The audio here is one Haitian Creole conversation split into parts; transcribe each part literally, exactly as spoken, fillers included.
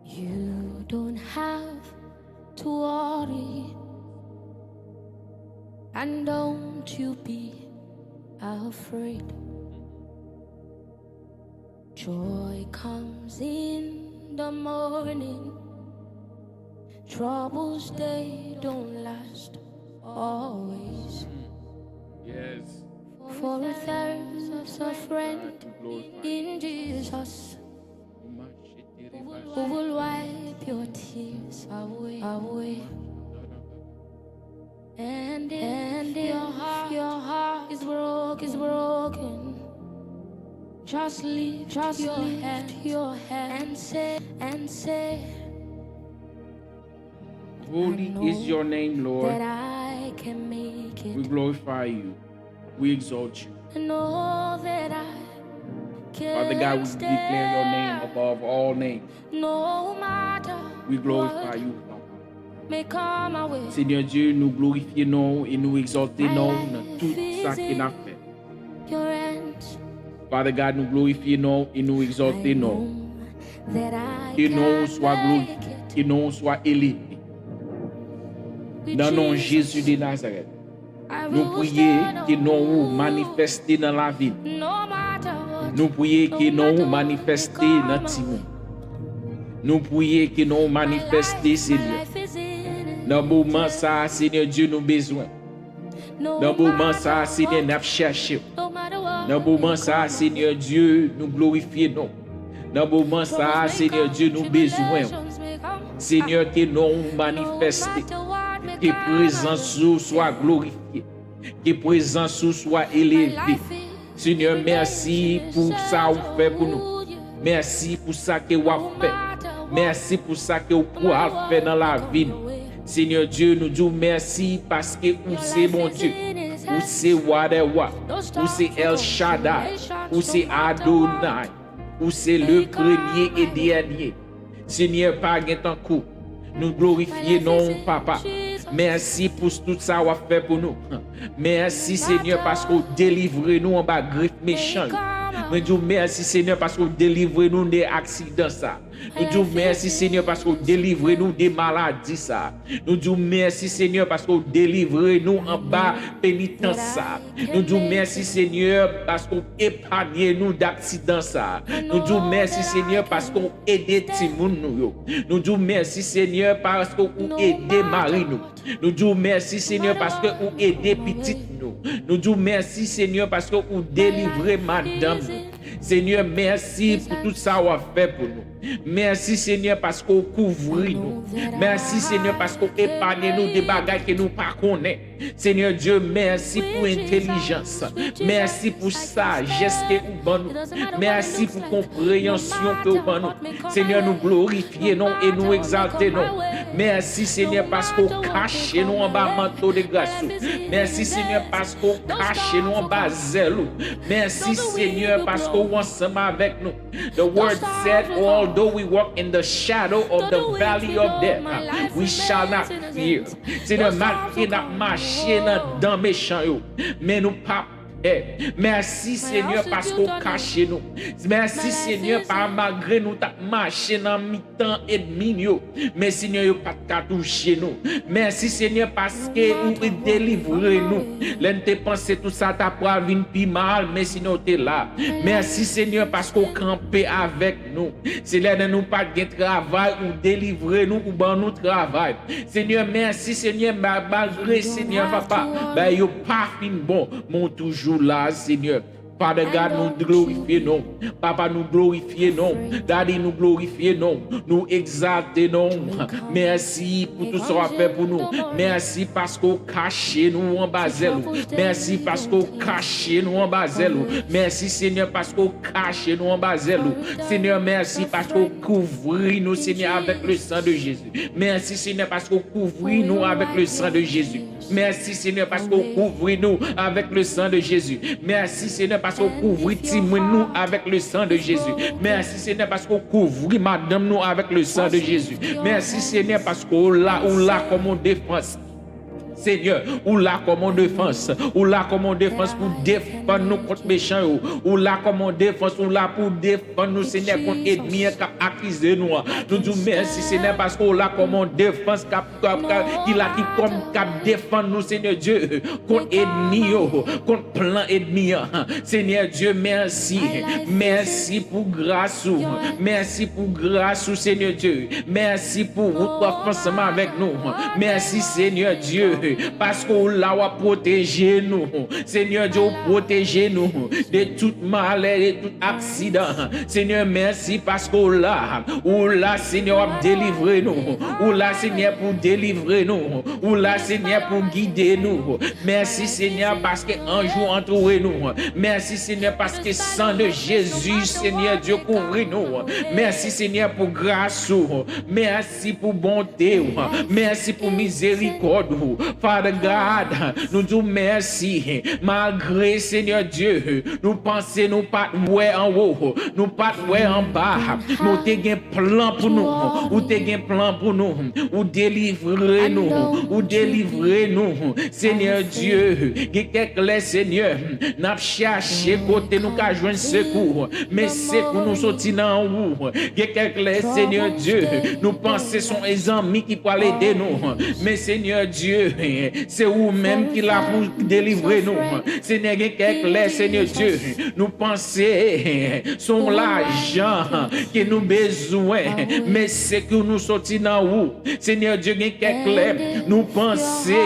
You don't have to worry, and don't you be afraid. Joy comes in the morning. Troubles, they don't last always. Yes. For there's a friend in Jesus who will wipe your tears away. And if your heart is broken, is broken, just lift, just your head, your head and say, and say, Holy is your name, Lord. That I can make We it. Glorify you. We exalt you. Know that I can Father God, we declare your name above all names. No matter We glorify what you, Papa. May come my way. Senyè Dye, nou glorifye non w e nou egzòlte non w nan tout sa ke n ap fè. Your hands. Father God, nou glorifye non w e nou egzòlte non w. That I Ke non w swa can glorifye, make it. Ke non w swa eleve. We Nan non Jesus. Jezi de Nazarèt, I nou will priye stand ke non w on manifeste nan lavi n. No matter what. Nou priye ke non w manifeste nan timoun. Nou priye ke non w manifeste, Senyè. Nan moman sa a, Senyè Dye, nou bezwen. Nan moman sa a, Senyè, n ap chèche w. Nan moman sa a, Senyè Dye, nou glorifye non w. Nan moman sa a, Senyè Dye, nou bezwen w. Senyè, ke non w manifeste. Ke prezans ou swa glorifye. Ke prezans ou swa eleve. Senyè, mèsi pou sa ou fè pou nou. Mèsi pou sa ke w ap fè. Mèsi pou sa ke w pral fè nan lavi nou. Senyè Dye, nou di w mèsi paske ou se Bondye. Ou se Wa dè wa. Ou se El Shaddai. Ou se Adonai. Ou se le premye e dènye. Senyè, pa gen tankou. Nou glorifye non w, Papa. Mèsi pou tout sa w ap fè pou nou. Mèsi, Senyè, paske w delivre nou anba grif mechan yo. Mwen di w mèsi, Senyè, paske w delivre nou de aksidan sa. Nou di w mèsi, Senyè, paske w delivre nou de maladi sa. Nou di w mèsi, Senyè, paske w delivre nou anba penitans sa. Nou di w mèsi, Senyè, paske w epanye nou d aksidan sa. Nou di w mèsi, Senyè, paske w ede timoun nou yo. Nou di w mèsi, Senyè, paske ou ede mari nou. Nou di w mèsi, Senyè, paske ou ede pitit nou. Nou di w mèsi, Senyè, paske ou delivre madanm nou. Senyè, mèsi pou tout sa w ap fè pou nou. Mèsi, Senyè, paske w kouvri nou. Mèsi, Senyè, paske w epanye nou de bagay ke nou pa konnen. Senyè Dye, mèsi pou entèlijans. Mèsi pou sajès ke ou ban nou. Mèsi pou konpreyansyon ke ou ban nou. Senyè, nou glorifye non w e nou egzalte non w. Mèsi, Senyè, paske w kache nou anba manto de gras ou. Mèsi, Senyè, paske w kache nou anba zèl ou. Mèsi, Senyè, paske w ansanm avèk nou. The word said, although we walk in the shadow of the valley of death, we shall not fear. Senyè, malgre n ap mache nan dan mechan yo, men nou p ap pè. Mèsi, Senyè, paske w kache nou. Mèsi, Senyè, pa malgre nou t ap mache nan mitan ènmi n yo, men, Senyè, yo pa t ka touche nou. Mèsi, Senyè, paske ou te delivre nou. Lè n te panse tout sa ta pral vin pi mal, men, Senyè, w te la. Mèsi, Senyè, paske w kanpe avèk nou. Se lè nou pa t gen travay, ou delivre nou, ou ban nou travay. Senyè, mèsi, Senyè, ma- malgre, Senyè, papa, bagay yo pa fin bon, men w toujou la, Senyè. Father God, nou glorifye non w. Papa, nou glorifye non w. Daddy, nou glorifye non w. Nou egzalte non w. Mèsi pou tout sa w ap fè pou nou. Mèsi paske w kache nou anba zèl ou. Mèsi paske w kache nou anba zèl ou. Mèsi, Senyè, paske w kache nou anba zèl ou. Senyè, mèsi paske w kouvri nou, Senyè, avèk le sang de Jésus. Mèsi, Senyè, paske w kouvri nou avèk le sang de Jésus. Mèsi, Senyè, paske w kouvri nou avèk le sang de Jésus. Mèsi, Senyè, paske w kouvri timoun nou avèk le sang de Jésus. Mèsi, Senyè, paske w kouvri madanm nou avèk le sang de Jésus. Mèsi, Senyè, paske w la, ou la kòm yon defans. Senyè, ou la kòm yon defans. Ou la kòm yon defans pou defann nou kont mechan yo. Ou la kòm yon defans, ou la pou defann nou, Senyè, kont ènmi an k ap akize nou an. Nou di w mèsi, Senyè, paske ou la kòm yon defans k ap, k ap, k ap, ki la, ki kòm, k ap defann nou, Senyè Dye, kont ènmi yo, kont plan ènmi an. Senyè Dye, mèsi. Mèsi pou gras ou. Mèsi pou gras ou, Senyè Dye. Mèsi pou wout w ap fè ansanm avèk nou. Mèsi, Senyè Dye, paske w la, w ap pwoteje nou. Senyè Dye, w pwoteje nou de tout malè, de tout aksidan. Senyè, mèsi paske w la. Ou la, Senyè, w ap delivre nou. Ou la, Senyè, pou delivre nou. Ou la, Senyè, pou gide nou. Mèsi, Senyè, paske anj ou antoure nou. Mèsi, Senyè, paske san de Jezi, Senyè Dye, kouvri nou. Mèsi, Senyè, pou gras ou. Mèsi pou bonte ou. Mèsi pou mizerikòd ou. Father God, nou di w mèsi. Malgre, Senyè Dye, nou panse nou pa t wè anwo, nou pa t wè anba, nou te gen plan pou nou. Ou te gen plan pou nou. Ou delivre nou. Ou delivre nou. Senyè Dye, gen kèk lè, Senyè, n ap chache kote nou ka jwenn sekou, men sekou nou soti nan ou. Gen kèk lè, Senyè Dye, nou panse se yon zanmi ki pral ede nou, men Senyè Dye, se ou menm ki la pou delivre nou. Senyè, gen kèk lè, Senyè Dye, nou panse se yon lajan ke nou bezwen, men sekou nou soti nan ou. Senyè Dye, gen kèk lè, nou panse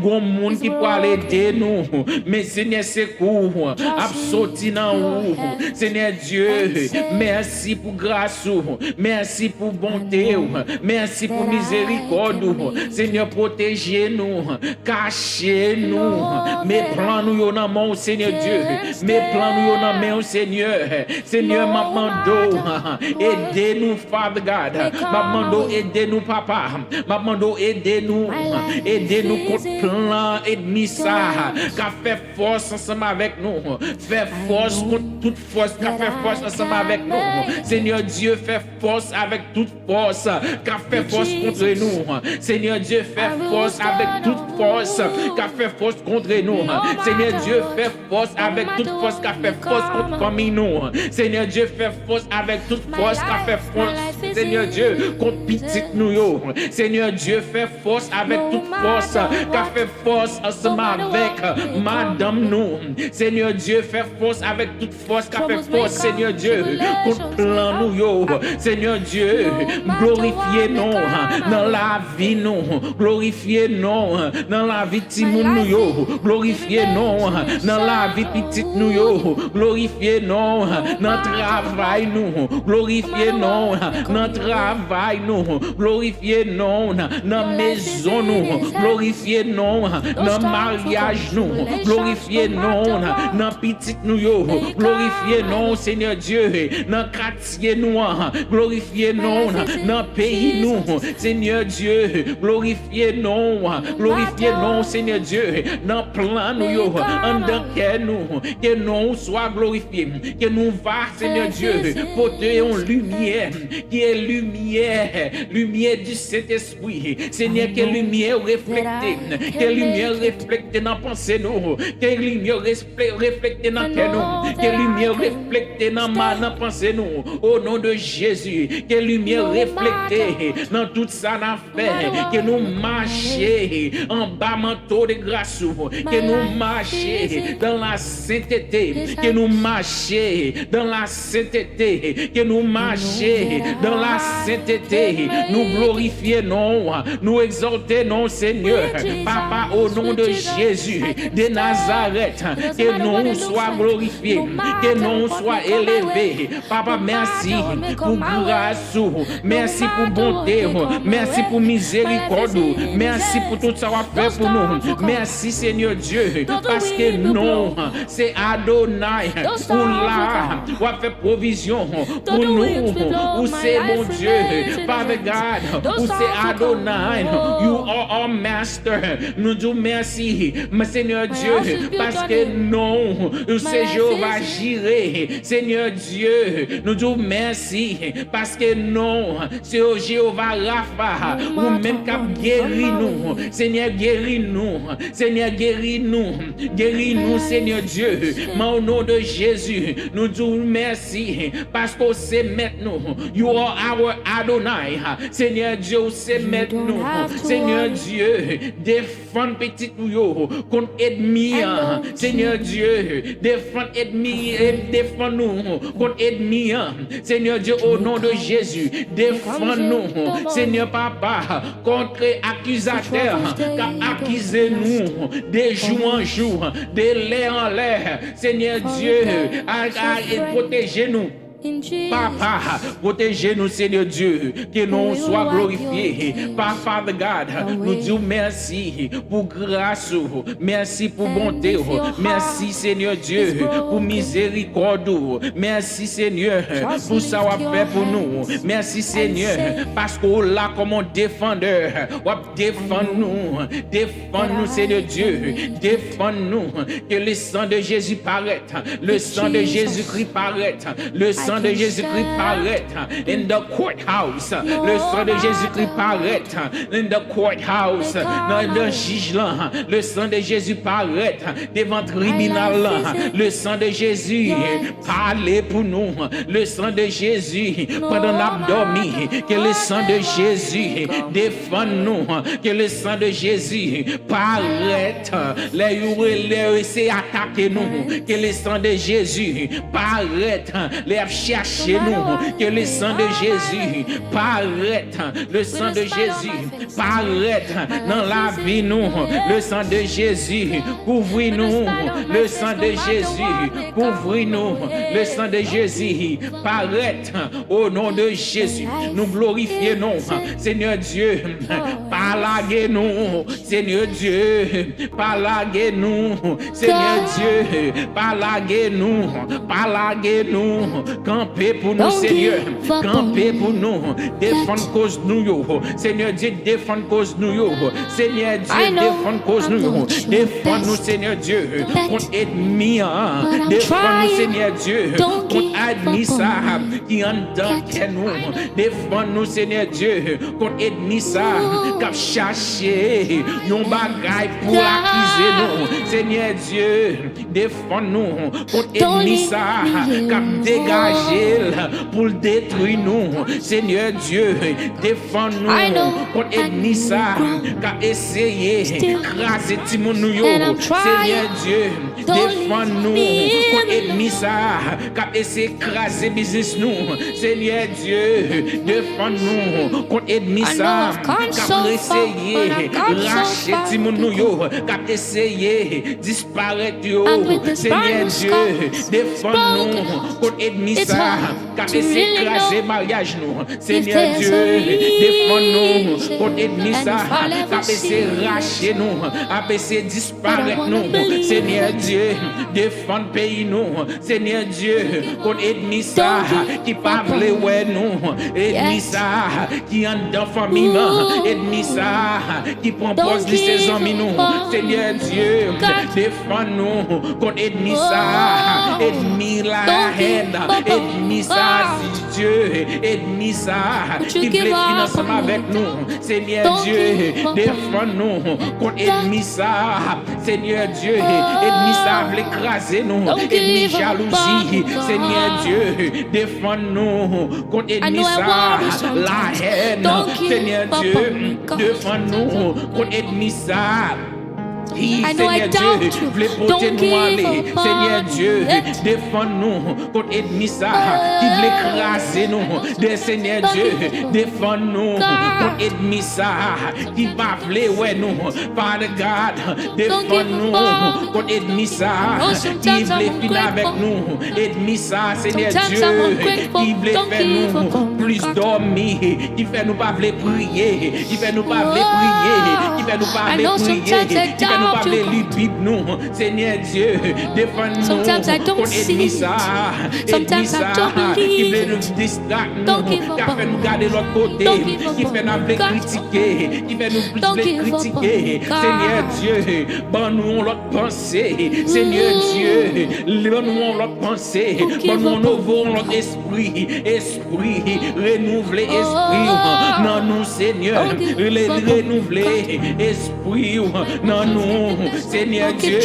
gon moun ki pral ede nou, men Senyè, sekou ap soti nan ou. Senyè Dye, mèsi pou gras ou, mèsi pou bonte ou, mèsi pou mizerikòd ou. Senyè, pwoteje nou, kache nou, met plan nou yo nan men w, Senyè Dye, met plan nou yo nan men w, Senyè. Senyè, m ap mande w, ede nou, Father God. M ap mande w, ede nou, Papa. M ap mande w, ede nou, ede nou kont plan ènmi sa k ap fè fòs ansanm avèk nou. Fè fòs kont tout fòs k ap fè fòs ansanm avèk nou. Senyè Dye, fè fòs avèk tout fòs k ap fè fòs kont nou. Senyè Dye, fè fòs avèk tout fòs k ap fè fòs kont nou. Senyè Dye, fè fòs avèk tout fòs k ap fè fòs kont fanmi nou. Senyè Dye, fè fòs avèk tout fòs k ap fè fòs, Senyè Dye, kont pitit nou yo. Senyè Dye, fè fòs avèk tout fòs k ap fè fòs ansanm avèk madanm nou. Senyè Dye, fè fòs avèk tout fòs k ap fè fòs, Senyè Dye, kont plan nou yo. Senyè Dye, glorifye non nan lavi nou. Glorifye non nan lavi timoun nou yo. Glorifye non nan lavi pitit nou yo. Glorifye non nan travay nou. Glorifye non nan travay nou. Glorifye non nan mezon nou. Glorifye non nan maryaj nou. Glorifye non nan pitit nou yo. Glorifye non, Senyè Dye, nan katye nou an. Glorifye non nan peyi nou. Senyè Dye, glorifye non. Glorifye non, Senyè Dye, nan plan nou yo, anndan kè nou. Ke non ou swa glorifye. Ke nou va, Senyè Dye, pote yon limyè ki e limyè, limyè di Sentespri. Wi, Senyè, ke limyè reflekte, ke limyè reflekte nan panse nou, ke limyè resple-, reflekte nan kè nou, ke limyè reflekte nan ma-, nan panse nou. O non de Jezi, ke limyè reflekte nan tout sa n ap fè, ke nou mache anba manto de gras ou, ke nou mache dans la sainteté, ke nou mache dans la sainteté, ke nou mache dans la sainteté. Nou glorifye non, nou egzòlte non, Senyè. Papa, o non de Jezi de Nazarèt, ke non ou swa glorifye, ke non ou swa eleve. Papa, mèsi pou gras ou, mèsi pou bonte ou, mèsi pou mizerikòd ou, mèsi pou tout sa w ap fè pou nou. Mèsi, Senyè Dye, paske non, se Adonai, ou la, w ap fè pwovizyon pou nou, ou se Bondye, Father God, ou se Adonai, you are our master. Nou di w mèsi, men Senyè Dye, paske non, ou se Jewova Jire, Senyè Dye, nou di w mèsi, paske non, se Jewova Rafa, ou menm k ap geri nou, Senyè. Senyè, geri nou. Senyè, geri nou. Geri nou, Senyè Dye. Men o non de Jezi, nou di w mèsi paske w se mèt nou. You are our Adonai. Senyè Dye, ou se mèt nou. Senyè Dye, defann pitit ou yo kont ènmi an. Senyè Dye, defann ènmi, defann nou kont ènmi an. Senyè Dye, o non de Jezi, defann nou. Senyè Papa, kont akizatè k ap akize nou de jou an jou, de lè an lè. Senyè Dye, a, a, pwoteje nou. Papa, pwoteje nou, Senyè Dye, ke non w swa glorifye. Pa, Father God, nou di w mèsi pou gras ou, mèsi pou bonte w, mèsi, Senyè Dye, pou mizerikòd ou, mèsi, Senyè, pou sa w ap fè pou nou, mèsi, Senyè, paske w la kòm yon defandè, w ap defann nou, defann nou, Senyè Dye, defann nou, ke le sang de Jésus paraît. Le sang de Jésus-Christ paraît. Le sang de Jésus-Christ paraît. In the courthouse. Le sang de Jésus-Christ paraît. In the courthouse. Nan, nan jij lan. Le sang de Jésus paraît. Devan tribinal lan. Le sang de Jésus pale pou nou. Le sang de Jésus, pandan n ap dòmi, ke le sang de Jésus defann nou. Ke le sang de Jésus parèt lè yo, lè yo eseye atake nou. Ke le sang de Jésus parèt lè y ap chache nou. Ke le sang de Jésus parèt. Le sang de Jésus parèt nan lavi nou. Le sang de Jésus kouvri nou. Le sang de Jésus kouvri nou. Le sang de Jésus parèt. O non de Jezi, nou glorifye non w. Senyè Dye, pa lage nou. Senyè Dye, pa lage nou. Senyè Dye, pa lage nou. Pa lage nou. Kanpe pou nou, Senyè. Kanpe pou nou. Defann koz nou yo. Senyè Dye, defann koz nou yo. Senyè Dye, defann koz nou yo. Defann nou, Senyè Dye, kont ènmi an. Defann nou, Senyè Dye, kont ènmi sa ki anndan kè nou. Defann nou, Senyè Dye, kont ènmi sa k ap chache yon bagay pou akize nou. Senyè Dye, defann nou kont ènmi sa k ap degaje l pou l detwi nou. Senyè Dye, defann nou kont ènmi sa k ap eseye kraze timoun nou yo. Senyè Dye, defann nou kont ènmi sa k ap eseye kraze biznis nou. Senyè Dye, defann nou kont ènmi sa k ap eseye rache timoun nou yo, k ap eseye disparèt yo. Senyè Dye, defann nou kont ènmi sa k ap eseye kraze maryaj nou. Senyè Dye, defann nou kont ènmi sa k ap eseye rache nou, ap eseye disparèt nou. Senyè Dye, defann peyi nou. Senyè Dye, kont ènmi sa ki pa vle wè nou. Ènmi sa ki anndan fanmi nan. Ènmi sa ki pran pòz li se zanmi nou. Senyè Dye, defann nou kont ènmi sa. Ènmi lahèn. Ènmi sa, Dye, ènmi sa ki vle fin ansanm avèk nou. Senyè Dye, defann nou kont ènmi sa. Senyè Dye, ènmi sa vle kraze nou. Ènmi jalouzi. Senyè Dye, defann nou kont ènmi sa. Lahèn. Senyè Dye, defann nou kont ènmi sa ki, Senyè Dye, vle pote nou ale. Senyè Dye, defann nou kont ènmi sa ki vle kraze nou. De, Senyè Dye, defann nou kont ènmi sa ki pa vle wè nou. Father God, defann nou kont ènmi sa ki vle fin avèk nou. Ènmi sa, Senyè Dye, ki vle fè nou plis dòmi, ki fè nou pa vle priye, ki fè nou pa vle priye, ki fè nou pa vle priye, ki fè Nou pa vle li Bib nou. Senyè Dye, defann nou kont enmi sa a. Enmi sa a ki vle nou distrak nou, k ap fè nou gade lòt kote, ki fè n ap vle kritike, ki fè nou plis vle kritike. Senyè Dye, ban nou yon lòt panse. Senyè Dye, ban nou yon lòt panse. Ban nou yon nouvo, yon lòt espri. Espri, renouvle espri w nan nou, Senyè. Re-, renouvle espri w nan nou, Senyè Dye.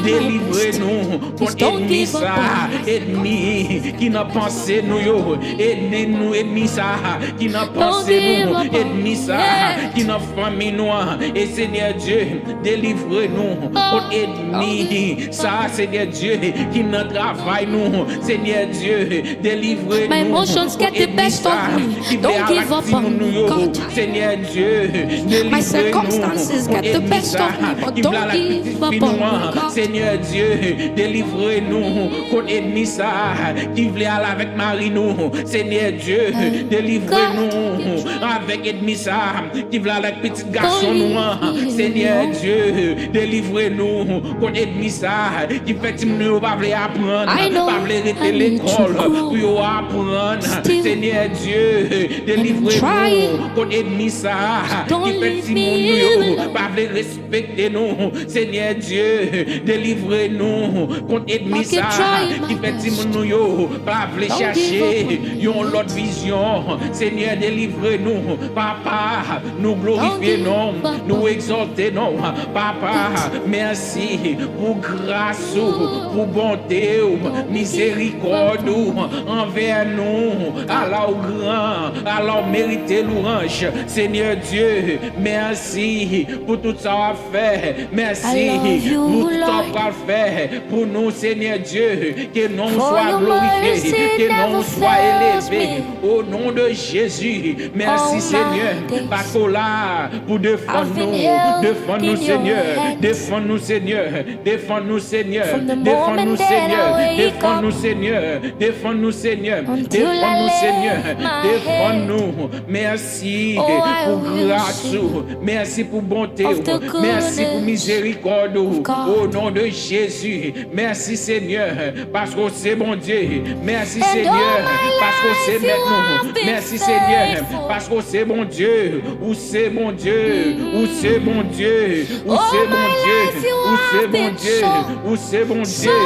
Delivre nou kont enmi sa, enmi ki nan panse nou yo. Ede nou, enmi sa ki nan panse nou, enmi sa ki nan fanmi nou an. E Senyè Dye, delivre nou kont enmi sa, Senyè Dye, ki nan travay nou. Senyè Dye, delivre nou kont enmi sa ki vle al ak timoun nou yo. Senyè Dye, delivre nou kont enmi sa ki vle al ak pitit fi nou an. Senyè Dye, delivre nou kont enmi sa ki vle al avèk mari nou. Senyè Dye, delivre nou avèk enmi sa ki vle al ak pitit gason nou an. Senyè Dye, delivre nou kont enmi sa ki fè timoun nou yo pa vle aprann, pa vle rete lekòl pou yo aprann. Senyè Dye, delivre nou kont enmi sa ki fè timoun nou yo pa vle respekte nou. Senyè Dye, delivre nou kont enmi sa ki fè timoun nou yo pa vle chache yon lòt vizyon. Senyè, delivre nou. Papa, nou glorifye non w, nou egzòlte non w. Papa, mèsi pou gras ou, pou bonte w, mizerikòd ou anvè nou. Ala w gran, ala w merite lwanj. Senyè Dye, mèsi pou tout sa w ap fè. Mèsi pou tout sa w pral fè pou nou, Senyè Dye. Ke non w swa glorifye, ke non w swa eleve. O non de Jezi, mèsi, Senyè, paske w la pou defann nou. Defann nou, Senyè. Defann nou, Senyè. Defann nou, Senyè. Defann nou, Senyè. Defann nou, Senyè. Defann nou, Senyè. Defann nou, Senyè. Defann nou. Mèsi pou gras ou. Mèsi pou bonte w. Mèsi pou mizerikòd ou. O non de Jezi. Mèsi, Senyè, paske w se Bondye. Mèsi, Senyè, paske w se Mèt nou. Mèsi, Senyè, paske w se Bondye. Ou se Bondye. Ou se Bondye. Ou se Bondye. Ou se Bondye. Ou se Bondye.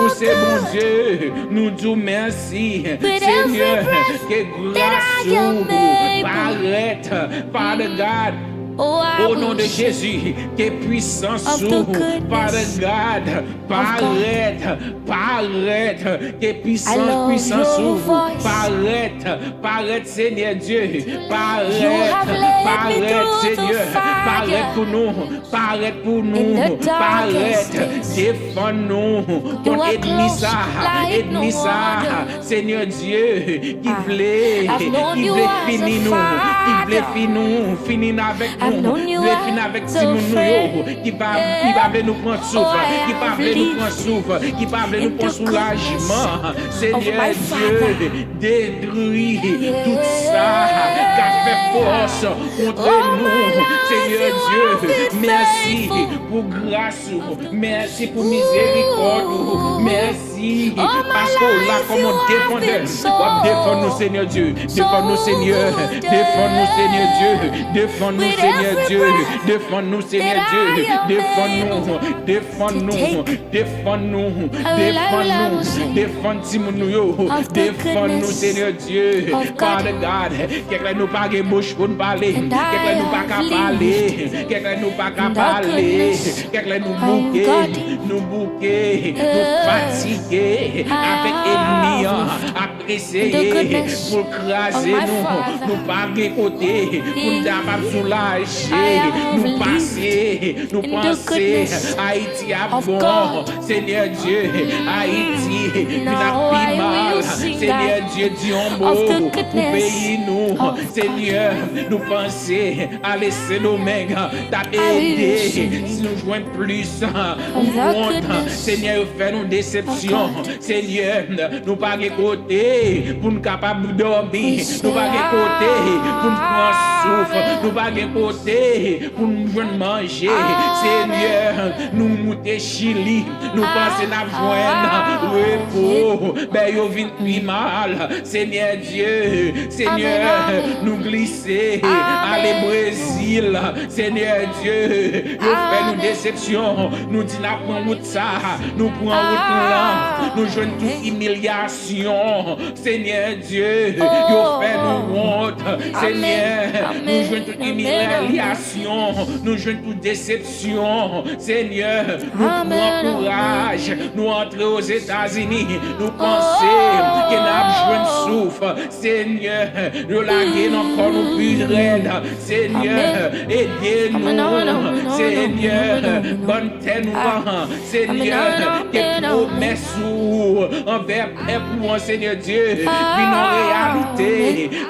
Ou se Bondye. Nou di w mèsi, Senyè, ke gras ou parèt, Father God. O non de Jezi, ke pwisans ou, Father God, parèt, parèt, ke pwisans, pwisans ou parèt, parèt, Senyè Dye, parèt, parèt, Senyè, parèt pou nou, parèt pou nou, parèt, defann nou kont enmi sa, enmi sa, Senyè Dye, ki vle, ki vle fini nou, ki vle fini nou, fini n avèk nou, vle fini avèk timoun nou yo, ki pa, ki pa vle nou pran souf, ki pa vle nou pran souf, ki pa vle nou pran soulajman. Senyè Dye, detwi tout sa k ap fè fòs kont nou. Senyè Dye, mèsi pou gras ou, mèsi pou mizerikòd ou, mèsi paske w la kòm yon defandè. W ap defann nou, Senyè Dye. Defann nou, Senyè. Defann nou, Senyè Dye. Defann nou, Senyè Dye. Defann nou, Senyè Dye. Defann nou. Defann nou. Defann nou. Defann nou. Defann timoun nou yo. Defann nou, Senyè Dye. Father God, kèk lè nou pa gen bouch pou n pale. Kèk lè nou pa ka pale. Kèk lè nou pa ka pale. Kèk lè nou bouke. Nou bouke. Nou fatige avèk enmi an ap eseye pou l kraze nou. Nou pa gen kote pou n ta kapab soulaje. Nou pase, nou panse Ayiti ap bon. Senyè Dye, Ayiti vin ap pi mal. Senyè Dye, di yon mo pou peyi nou. Senyè, nou panse ale Sendomeng, t ap ede si nou jwenn plis. Ou wont, Senyè, yo fè nou desepsyon. Senyè, nou pa gen kote pou n kapab dòmi. Nou pa gen kote pou n pran souf. Nou pa gen kote pou n jwenn manje. Senyè, nou moute Chili. Nou panse n ap jwenn repo. Bèy yo vin pi mal. Senyè Dye, Senyè, nou glise, ale Brezil. Senyè Dye, yo fè nou desepsyon. Nou di n ap pran wout sa, nou pran wout lan. Nou jwenn tout imilyasyon. Senyè Dye, yo fè nou wont. Senyè, nou jwenn tout imilyasyon. Nou jwenn tout desepsyon. Senyè, nou pran kouraj. Nou antre Ozetazini. Nou panse ke n ap jwenn souf. Senyè, yo lage nan kò nou pi rèd. Senyè, ede nou. Senyè, ban tè nou an. Senyè, ke pwomès ou anvè pèp ou an, Senyè Dye, vin an reyalite.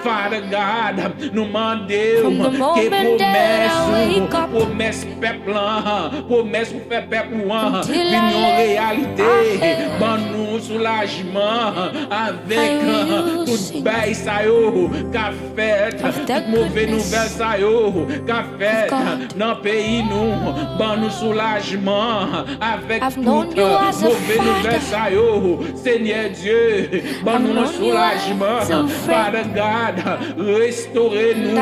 Father God, nou mande w ke pwomès ou, pwomès pèp lan, pwomès ou fè pèp ou an, vin yon reyalite. Ban nou soulajman avèk tout bay sa yo k ap fèt, tout move nouvèl sa yo k ap fèt nan peyi nou. Ban nou soulajman avèk tout move nouvèl sa yo. Senyè Dye, ban nou yon soulajman. Father God, restore nou,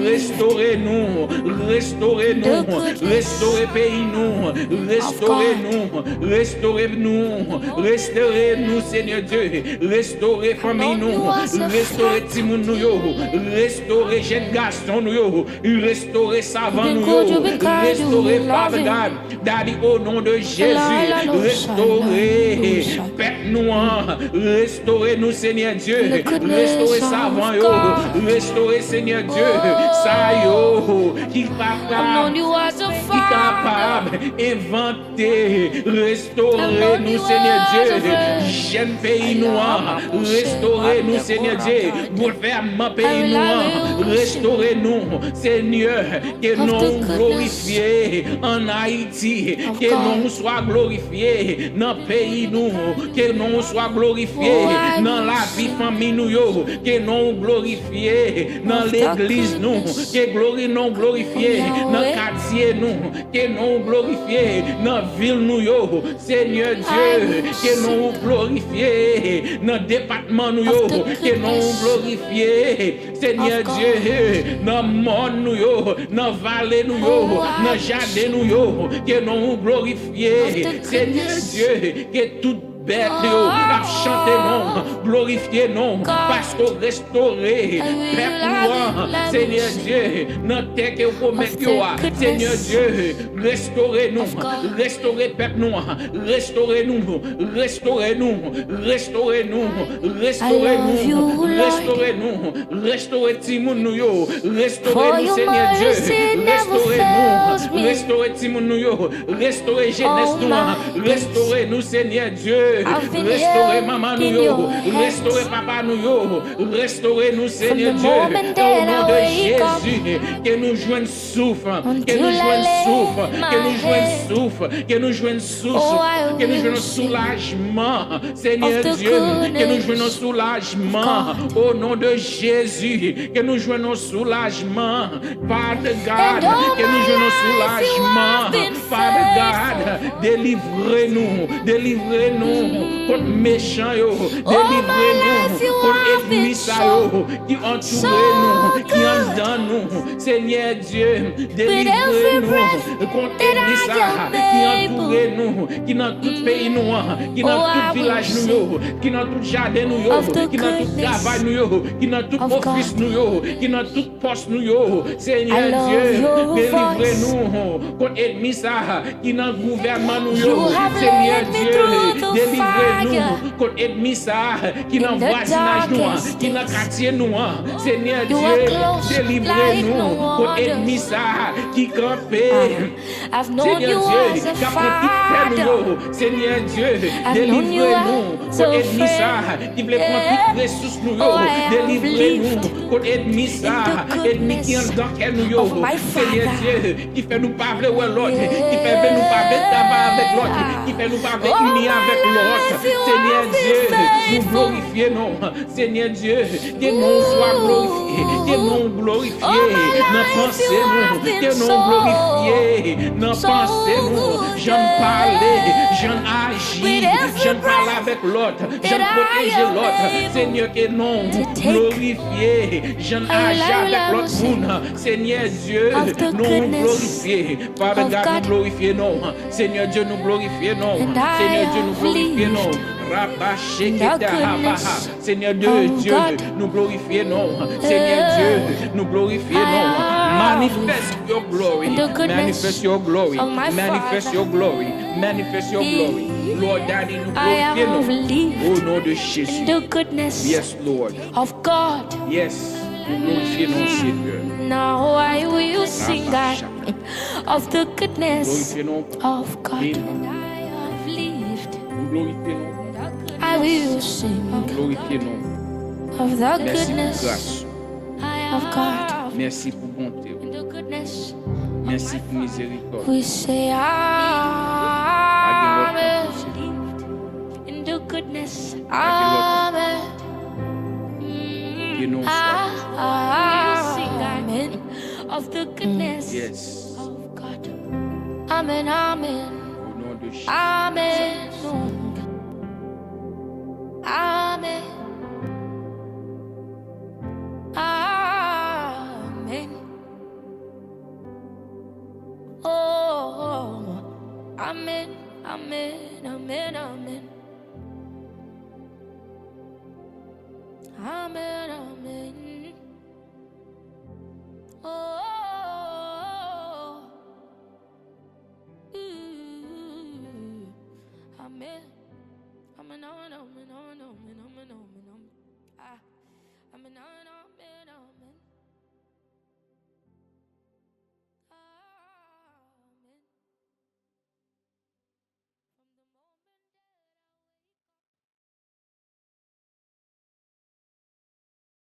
restore nou, restore nou, restore peyi nou, restore nou, restore nou, restore nou, Senyè Dye, restore fanmi nou, restore timoun nou yo, restore jèn gason nou yo, restore savan nou yo, restore, Father God, Daddy, o non de Jezi, restore pèp nou an, restore nou, Senyè Dye, restore savan yo, restore, Senyè Dye, sa yo ki kapab, ki kapab envante, restore nou, Senyè Dye, jèn peyi nou an, restore nou, Senyè Dye, gouvènman peyi nou an, restore nou, Senyè, ke non w glorifye ann Ayiti, ke non w swa glorifye nan peyi nou, ke non w swa glorifye nan lavi fanmi nou yo, ke non w glorifye nan legliz nou, ke glori non w glorifye nan katye nou, ke non w glorifye nan vil nou yo, Senyè Dye, ke non w glorifye nan depatman nou yo, ke non w glorifye, Senyè Dye, nan mòn nou yo, nan vale nou yo, nan jaden nou yo, ke non w glorifye, Senyè Dye, ke tout bèt yo ap chante non, glorifye non, paske w restore pèp ou an, Senyè Dye, nan tè ke w pwomèt yo a, Senyè Dye, restore nou, restore pèp nou an, restore nou, restore nou, restore nou, restore nou, restore nou, restore timoun nou yo, restore nou, Senyè Dye, restore nou, restore timoun nou yo, restore jenès nou an, restore nou, Senyè Dye, restore manman nou yo, restore papa nou yo, restore nou, Senyè Dye, o non de Jezi, ke nou jwenn souf, ke nou jwenn souf, ke nou jwenn souf, ke nou jwenn souf, ke nou jwenn soulajman, Senyè Dye, ke nou jwenn yon soulajman, o non de Jezi, ke nou jwenn yon soulajman, Father God, ke nou jwenn yon soulajman, Father God, delivre nou, delivre nou kont mechan yo, delivre nou kont ènmi sa yo ki antoure nou, ki anndan nou, Senyè Dye, delivre nou kont ènmi sa ki antoure nou, ki nan tout peyi nou an, ki nan tout vilaj nou yo, ki nan tout jaden nou yo, ki nan tout travay nou yo, ki nan tout ofis nou yo, ki nan tout pòs nou yo. Senyè Dye, delivre nou kont ènmi sa ki nan gouvènman nou yo. Senyè Dye, delivre nou kont ènmi sa ki nan vwazinaj nou an, ki nan katye nou an. Senyè Dye, delivre nou kont ènmi sa ki kanpe. Senyè Dye, k ap pran tout tè nou yo. Senyè Dye, delivre nou kont ènmi sa ki vle pran tout resous nou yo. Delivre nou kont ènmi sa, ènmi ki anndan kè nou yo. Senyè Dye, ki fè nou pa vle wè lòt, ki fè nou pa vle travay avèk lòt, ki fè nou pa vle ini avèk lòt. Senyè Dye, nou glorifye non w. Senyè Dye, ke non w swa glorifye, ke non w glorifye nan panse nou, ke non w glorifye nan panse nou, jan n pale, jan n aji, jan n pale avèk lòt, jan n pwoteje lòt. Senyè, ke non w glorifye, jan n aji avèk lòt moun. Senyè Dye, non w glorifye. Father God, nou glorifye non w. Senyè Dye, nou glorifye non w. Senyè Dye, nou glorifye non w. Rabba shekete habaha. Senyè Dye, nou glorifye non w. Senyè Dye, nou glorifye non w. Manifest your glory. Manifest your glory. Manifest your glory. Manifest your glory. Lord Daddy, nou glorifye non w. Au nom de Jésus. Yes, Lord. Yes. Nou glorifye non w, Senyè. Now I will sing, God, of the goodness of God. Nou glorifye non w. I will sing, nou glorifye non w. Of the goodness of God. Mèsi pou gras ou. Mèsi pou bonte w. Mèsi pou mizerikòd. We say, pa gen lòt non pou Senyè. In the goodness. Pa gen lòt non. Ke non w swa. Amen. Of the goodness. Yes. Amen, amen. Au nom de Jésus. Amen. Amen. Amen. Oh, amen, amen, amen, amen. Amen, amen. Oh, ooh, amen. Amen, amen, amen, amen, amen, amen.